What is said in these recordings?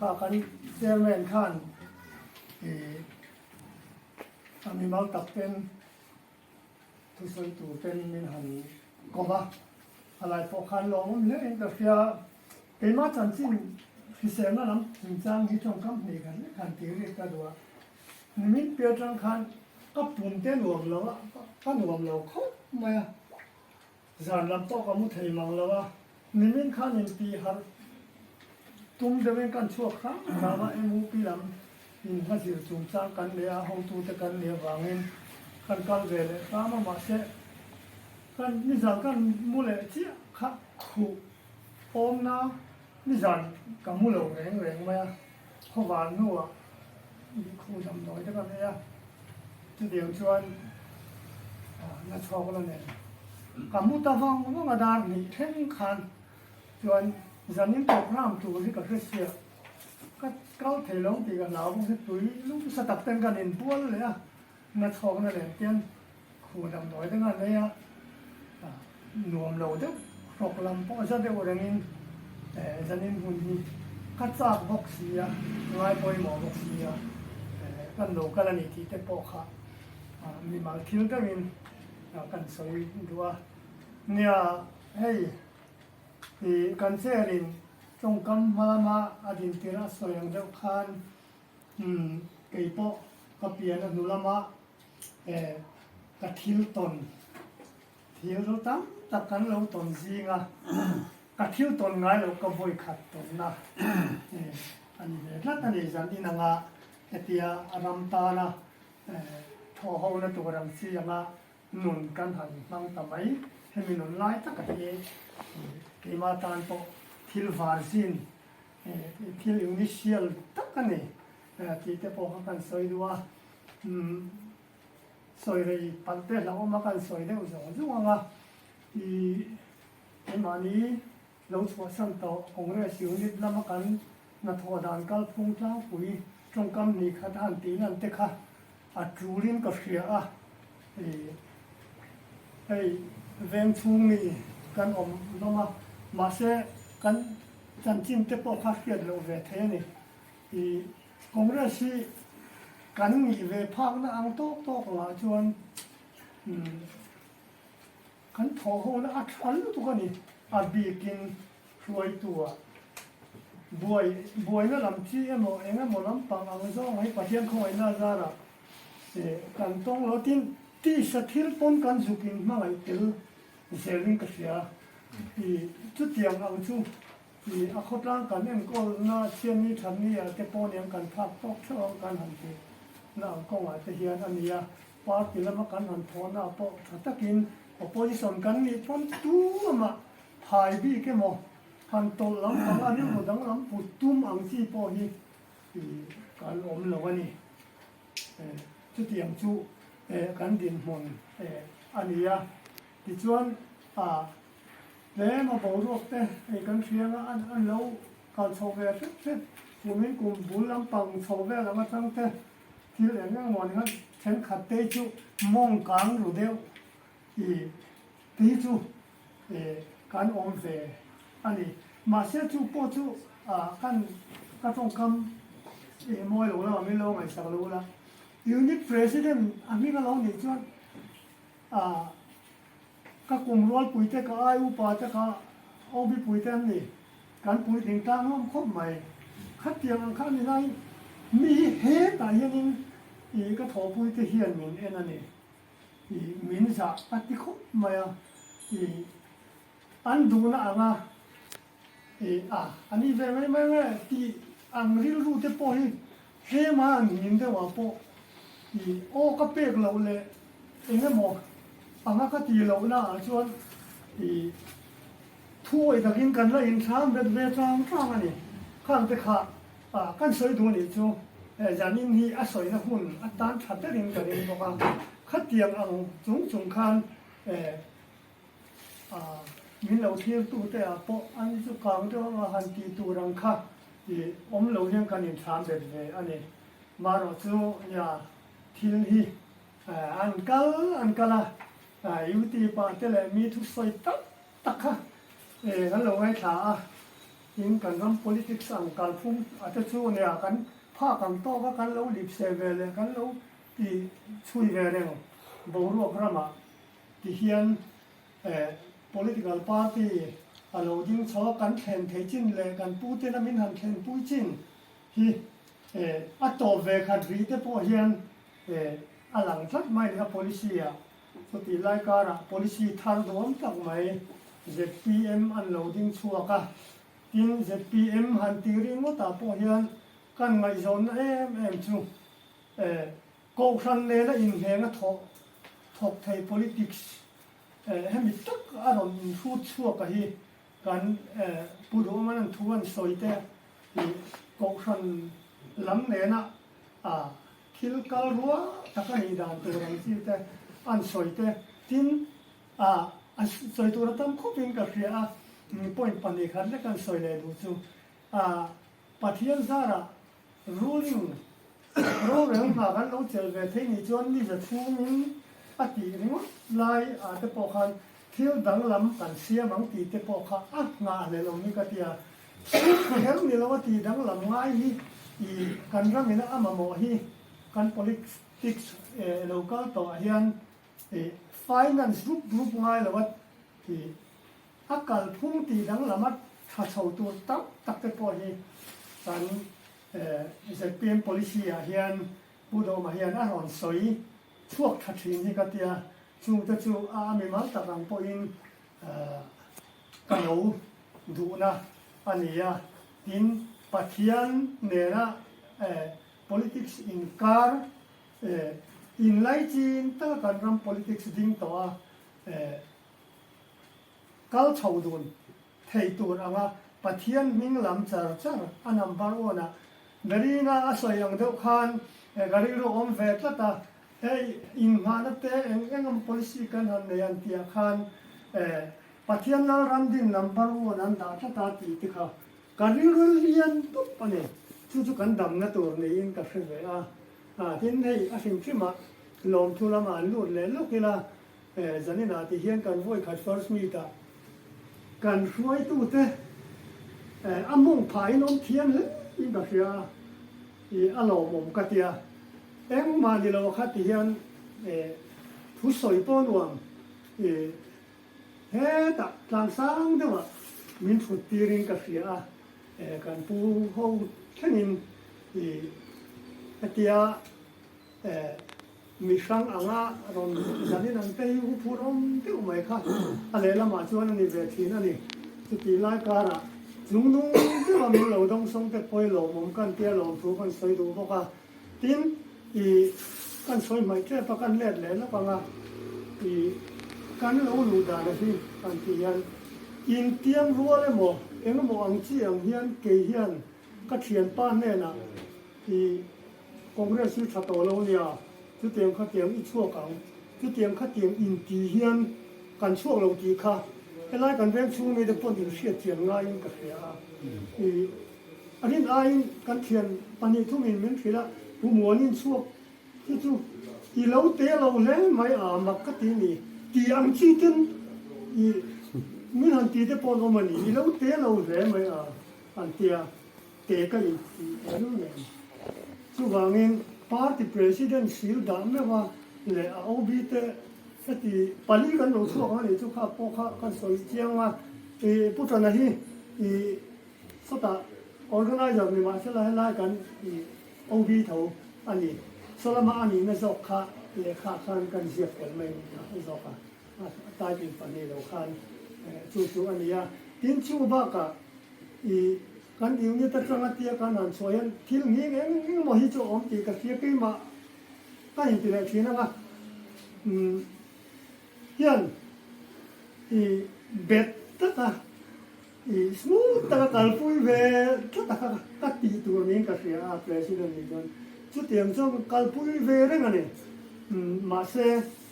Kha kan chairman khan ih a mimal tak ten thusawi tur ten min han kawm a, a lai pawh khan lawmawm hle in ka hria. Keimah chanchin hriselna lam chungchang hi tawngkam hnih khat lek han tih rik ka duh a, nimin piah atang khan ka pum te nuam lo a, ka nuam lo khawp mai a. Zan lam pawh ka mu thei mang lo a, nimin khan intih harh tum deuhin kan chhuak hram hram a, MUP lam in hla zir chungchang kan nei a, hotute kan nih avangin kan kal ve leh hram a, mahse kan nizan kan mu leh chiah kha khuh awmna nizan ka mu lo reng reng mai a, khawvar hnuah khuh damdawi te kan ei a. Chutiang chuan na chhawk la nen ka mu ta vang vang a dar hnih thleng khan chuan zanin program tur hi ka hre sia ka kal thei lo tih ka hlau bawk hi tui lum sa tak ten kan inbual leh a na chhawk na nen tian khuh damdawi te khan nei a nuam lo deuh hrawk lam pawh za deuh rengin zanin hun hi ka chak bawk si a, ngai pawimawh bawk si a, kan lo kal a ni tih te pawh kha mimal thil deuhin kan sawi duh a. Nia hei ih kan chair in tawngkam hma lama a din tirh a sawi ang deuh khan kei pawh ka pian a hnu lama ka thil tawn Thil tam tak kan lo tawn zing a, ka thil tawn ngai loh ka vawi khat tawnna a ni ve tlat a ni. Zan inanga hetia ram tana thawh hona tur ang chi anga nun kan han hmang ta mai. Hemi nun lai taka hi keimah tan pawh thil varzin, thil initial tak a ni tih te pawh kha kan sawi duh a. Sawi rei palh te hlauhawm a kan sawi deuh zawng zawng ang a, i keimahni lo chhuahsan tawh Congress unit lama kan hnathawh dan kalphung tlangpui tawngkam hnih khat a han tih lan te kha a tulin ka hria a, i hei veng chhung mi kan awm hlawm a, mahse kan chanchin te pawh kha hriat loh ve thei a ni. I Congress hi kan nih ve phakna ang tawk tawk angah chuan kan thawhhona a tha lutuk a ni. A bikin hruaitu ah buai buaina lam chi emaw eng emaw lampang ang zawng hi Pathian khawngaihna zarah kan tawng lo tin tisa thil pawn kan zuk in hmangaih tel zelin ka hria. I chutiang ang chu I a khawtlang kan enkawlna Siamni Thanni ah te pawh nen kan phak tawk theuh ang kan han tih na ang kawngah te hian a ni a, party lama kan han thawhna ah pawh tha takin opposition kan nih pawn tu amah phai bik emaw han tawlh lampang a rilru danglam put tum ang chi pawh hi kan awm lo a ni. Chutiang chu kan dinhmun a ni a, tichuan ah Tlem a boruak te hei kan hria a, an lo kal chho ve hret hret. Kumin kum bul lampang chho vel ang atang te thil eng eng maw ni khan thenkhat te chu mawng kang ru deuh i ti chu kan awm ve a ni. Mahse chu pawh chu kan ka tawngkam i mawi lo lamah min lo ngaihsak lo ula. Unit President a hming a lo nih chuan Ka kum rualpui te, ka ai upa te, ka OB pui te an ni. Kan puitling tlang hlawm khawp mai. Khatiang ang kha a ni laiin mi hi hetah hianin ih ka thawhpui te hian min en a ni. Ih min zah a ti khawp mai a. Ih an duhna anga ih a a ni ve mai mai mai tih ang rilru te pawh hi tlema an hnim deuhah pawh ih aw ka pek loh leh eng emaw anga ka tih lohna ah chuan ih thuawih takin kan la inthlam vet ve tlang tlang a ni. Khang te kha kan sawi duh anih chu zanin hi a sawina hun atan tha berin ka ring bawk a, khatiang ang chung chung khan Min lo thirtute ah pawh an chu kang deuh anga han tih tur ang kha i awm lo hian kan inthlam bet ve a ni. Marawh chu nia thil hi an kal an kal a, UT pa te leh mi thusawi tak tak kha kan lo ngaithla a. In kan ram politics ang kalphung a te chu nia kan phak ang tawk a kan lo lipse ve leh kan lo ti chhui ve reng boruak ramah ti hian political party a lo ding chho a kan thlen thei chin leh kan pu tena min han thlen pui chin hi a tawp ve khat rih te pawh hian a lang tlat mai a ni a policy ah. Chutih lai karah policy thar duam tak mai zpm an lo ding chhuak a, tin zpm han ti ringawtah pawh hian kan ngaihzawnna em em chu Kohhran nena inhnenga thawh thawk thei politics hemi tak a rawn inhrut chhuak a hi kan Pu Duhawman an thu an sawi te hi Kohhran lam nena a Thil kal rua tak a nih dan tur ang chi te an sawi te tin ah an sawi tur a tam khawp in ka hria a, point 2 khat lek an sawi leh duh chu ah Pathian zarah ruling rorel hna kan lo chelh ve thei nih chuan ni za chhungin a tih ringawt lai ah te pawh khan thil danglam kan siam ang tih te pawh kha a nghahhlelh awm hi ka ti a. Sum kher ni lo a tih danglam ngai hi i kan ram ina a mamawh hi kan politics lo kal tawh ah hian i finance rup rup ngai lo a i a kalphung tih danglam a tha chho tur tam tak te pawh hi kan zpm policy ah hian Pu Dawma hian a rawn sawi chhuak tha thin hi ka tia chungte chu a mimal tak ang pawhin ka lo duhna a ni a, tin Pathian nena politics inkar inlaichin taka kan ram politics ding tawh a kal chho dun thei tur anga Pathian hming lam char char a number one ah Marina a sawi ang deuh khan ka rilru awm ve tlat a, Hei inghahna te eng eng emaw policy kan han nei an tih ah khan Pathian lal ram din number one an dah tlat a tih te kha ka rilru lian dup a ni. Chu chu kan damna tur niin ka hre ve a. Tin hei a hrim hrim ah lawmthu lamah an lut leh lawk ila zanin ah ti hian kan vawi khat first meet ah kan hruaitute a mawng phah in awm thiam hle in ka hria a. I a lawmawm ka tia. Engmah ni lo kha ti hian thu sawi pawh nuam i hetah tlangsang deuhah min thut tirin ka hria a, kan pu ho thlengin i hetia mi hrang anga rawn zanin ang te hi hu phur awm deuh mai kha a lehlamah chuan a ni ve thin a ni. Chutih lai karah chung nung deuha min lo dawng sawng te pawh hi lawmawm kan tia lawmthu kan sawi duh bawk a. Tin, i kan sawi hmaih tep a, kan let leh lawk ang a, i kan lo luh dan a hi kan tih hian intiam rual emaw engemaw ang chi ang hian kei hian ka thianpa hnenah i Congress hi tha tawh lo nia, chutiang khatiang i chhuak ang, chutiang khatiang inti hian kan chhuak lo tih kha helai kan veng chhung mite pawn inhriat chian ngaiin ka hria a. I a rin aiin kan thian 2 thumin min hrilh a, Pu Muanin chhuak hi chu i lo te lo hle mai a mak ka ti ni ti ang chi ten i min han ti te pawh an awm a ni, i lo te lo hle mai a an tia. Te ka in ti tel nen. Chuvangin party president sil dah meuh a leh a OB te heti 4 kan lo chhuak ang a nih chu kha pawh kha kan sawi chiang a. I Pu Tana hi i sawtah organizer ni mahsela helai kan i OB tho a ni. Sawlama a nihna zawk kha lehkha khan kan ziak tel mai a zawk a, a typing 2 lo khan chu chu a ni a. Tin chu bakah I kan unit atanga tia kan han chhuah hian thil nghing eng eng emaw hi chu a awm tih ka hria keimah ka inti leh thin ang a. Umm hian i bet taka i smooth taka kalpui ve tlat a kha ka tih tur niin ka hria a President nih chuan chutiang chuan kalpui ve reng a ni. Umm mahse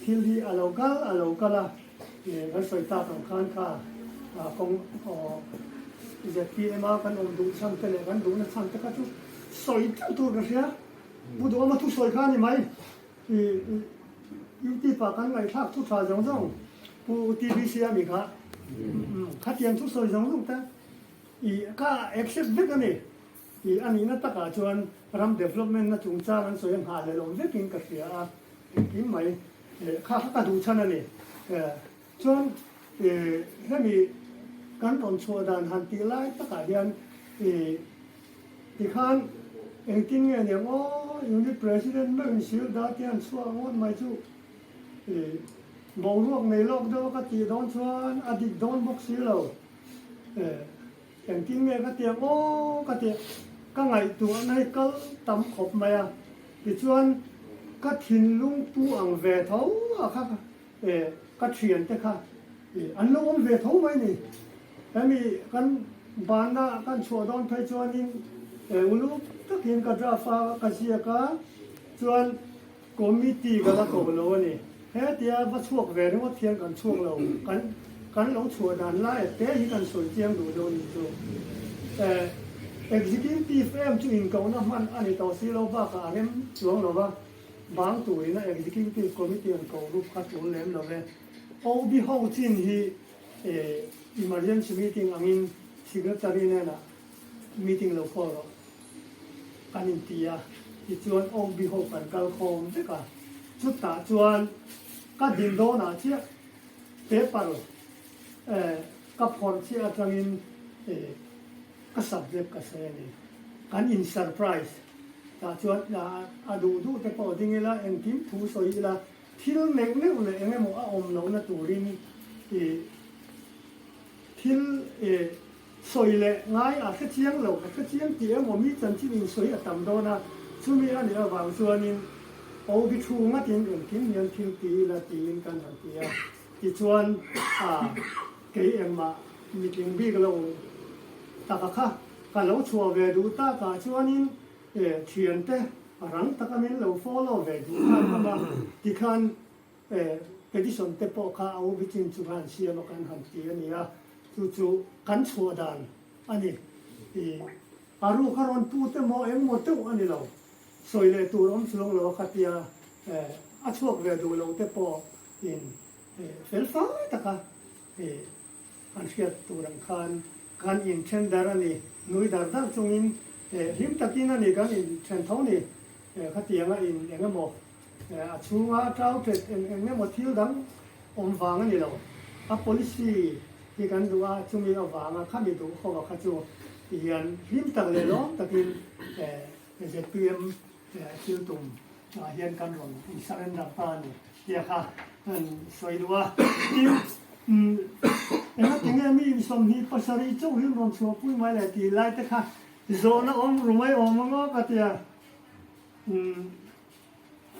thil hi a lo kal a lo kal a. Kan sawi tak ang khan kha kawng zpm a kan awm duh chhan te leh kan duhna chhan te kha chu sawi teuh tur ka hria. Pu Duhawma thu sawi kha a ni mai. Youtube ah kan ngaihthlak thu tha zawng zawng Pu TBC a mi kha khatiang thu sawi zawng zawng te. I ka accept vek a ni. I a nihna takah chuan ram development na chungchang an sawi a nghah leh lo vekin ka hria a, engkim mai kha kha ka duh chhan a ni. Chuan hemi kan rawn chhuah dan han tih lai takah hian tikhan engtin nge niang aw unit president meuhin sil da te han chhuah ngawt mai chu boruak nei lawk deuh a ka tih dawn chuan a dik dawn bawk si lo. Engtin nge ka ti ang aw ka ti ka ngaihtuahna hi kal tam khawp mai a, tichuan ka thinlung pu ang ve tho a kha ka thiante kha an lo awm ve tho mai ni. Hemi kan banna kan chhuah dawn phei chuanin uluk takin ka draft a ka ziak a, chuan Committee ka la ko lo a ni. Hetia va chhuak ve ringawt hian kan chhuak lo. Kan kan lo chhuah dan lai te hi kan sawi chiang duh deuh a nih chu. Eh, Executive em chu inkohna hman a ni tawh si lo bakah a rem chuang lo va, bang turin a Executive Committee an ko rup kha tul lem lo ve. OB ho chin hi eh emergency meeting angin Secretary hnenah meeting lo call rawh. Kan inti a, tichuan OB ho kan kal khawm vek a, chutah chuan ka din dawnah chiah paper eh ka phawrh chiah atangin eh ka subject ka sawi a ni. Kan in surprise tah chuan a duh duh te pawh ding ila engkim thu sawi ila thil neuh neuh leh eng emaw a awm lohna turin ih Thil e sawi leh ngai a hre chiang lo, a hre chiang tih emaw mi chanchin in sawi a tam dawn a, chumi a nih avang chuanin OB thu ngatin engkim hian thil ti ila tiin kan han ti a, tichuan a kei engmah mitling bik lo taka kha ka lo chhuah ve duh takah chuanin e thiante rang taka min lo follow ve duh khan awm a, tikhan E, petition te pawh kha a ubi chin chu khan siam a kan han ti a ni a, chu chu kan chhuah dan a ni. I, a ruk a rawn pu te maw eng maw deuh a ni lo, sawi leh tur awm chuang lo a khatia, e, a chhuak ve duh lo te pawh in, e, fel fai taka, e, an hriat tur ang khan kan inthen dar a ni, nui dar dar chungin, e, hlim takin a ni kan inthen tho ni, e, khatianga in eng emaw A chhunga tau tet eng eng emaw thil dang awm vang a ni lo. A policy hi kan duh a, chumi avanga khami duh ho a kha chu tihian hlim tak leh lawm takin zpm thil tum ah hian kan rawn in surrender ta a ni tia kha an sawi duh a. Tin, engatinge mi 27 chauh hi an rawn chhuahpui mai le tih lai te kha zawhna awm rumai awm ang aw ka tia.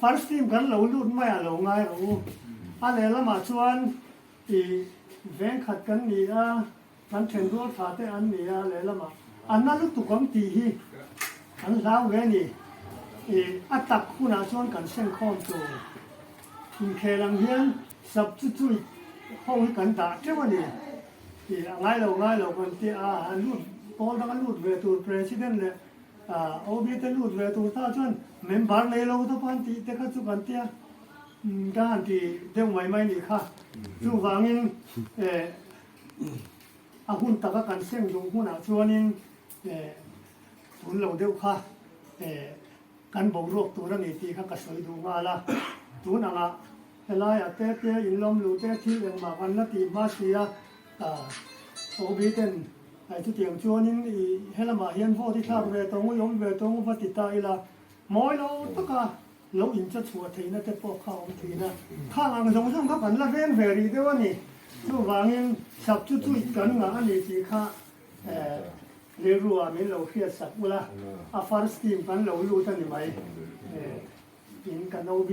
First team kan lo lut mai a lo ngai rawh u. A lehlamah chuan i veng khat kan ni a, kan then rual tha te an ni a lehlamah a na lutuk ang tih hi an hlau ve a ni. I a tak hunah chuan kan sengkhawm tur inkhel ang hian substitute ho hi kan dah teuh a ni. I a ngai lo ngai lo kan ti a, an lut pawl dang a lut ve tur president leh OB te lut ve tur ta chuan member nei lo te pawh an tih te kha chu kan tia ka han ti deuh mai mai nih kha. Chuvangin a hun taka kan seng duh hmunah chuanin tun lo deuh kha kan boruak tur a ni tih kha ka sawi duh nghal a. Tun angah helaiah te te inlawm luh te thil engmah kan la tih hma si a, OB ten Hei chutiang chuanin i helamah hian vote i thlak ve tawng u, i awm ve tawng u va ti ta ila, mawi lo taka lo incha chhuah theihna te pawh kha a awm thin a. Khang ang zawng zawng kha kan la veng ve rih deuh a ni. Chuvangin sap chu chuit kan ngah a ni tih kha rilru ah min lo hriat sak ula, a first team kan lo lut a ni mai. In kan OB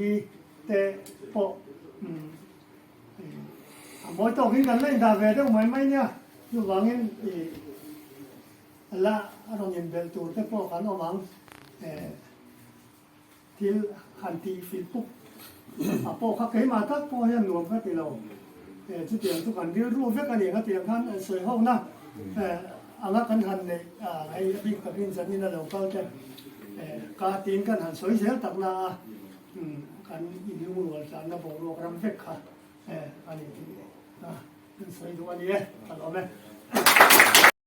te pawh A mawi tawkin kan la indah ve deuh mai mai nia, chuvangin i la a rawn inbelh tur te pawh kan awm ang. Thil han tih filh pup a pawh kha keimah tak pawh hian nuam ka ti lo. Chutiang chu kan rilru vek a ni, hetiang khan sawi hona anga kan han neih hei a bik takin zanin a lo kal te ka tiin kan han sawi zel tak na a. Kan inlungrual tlanna boruak ram vek kha a ni tih kan sawi duh a ni e, ka lawm e.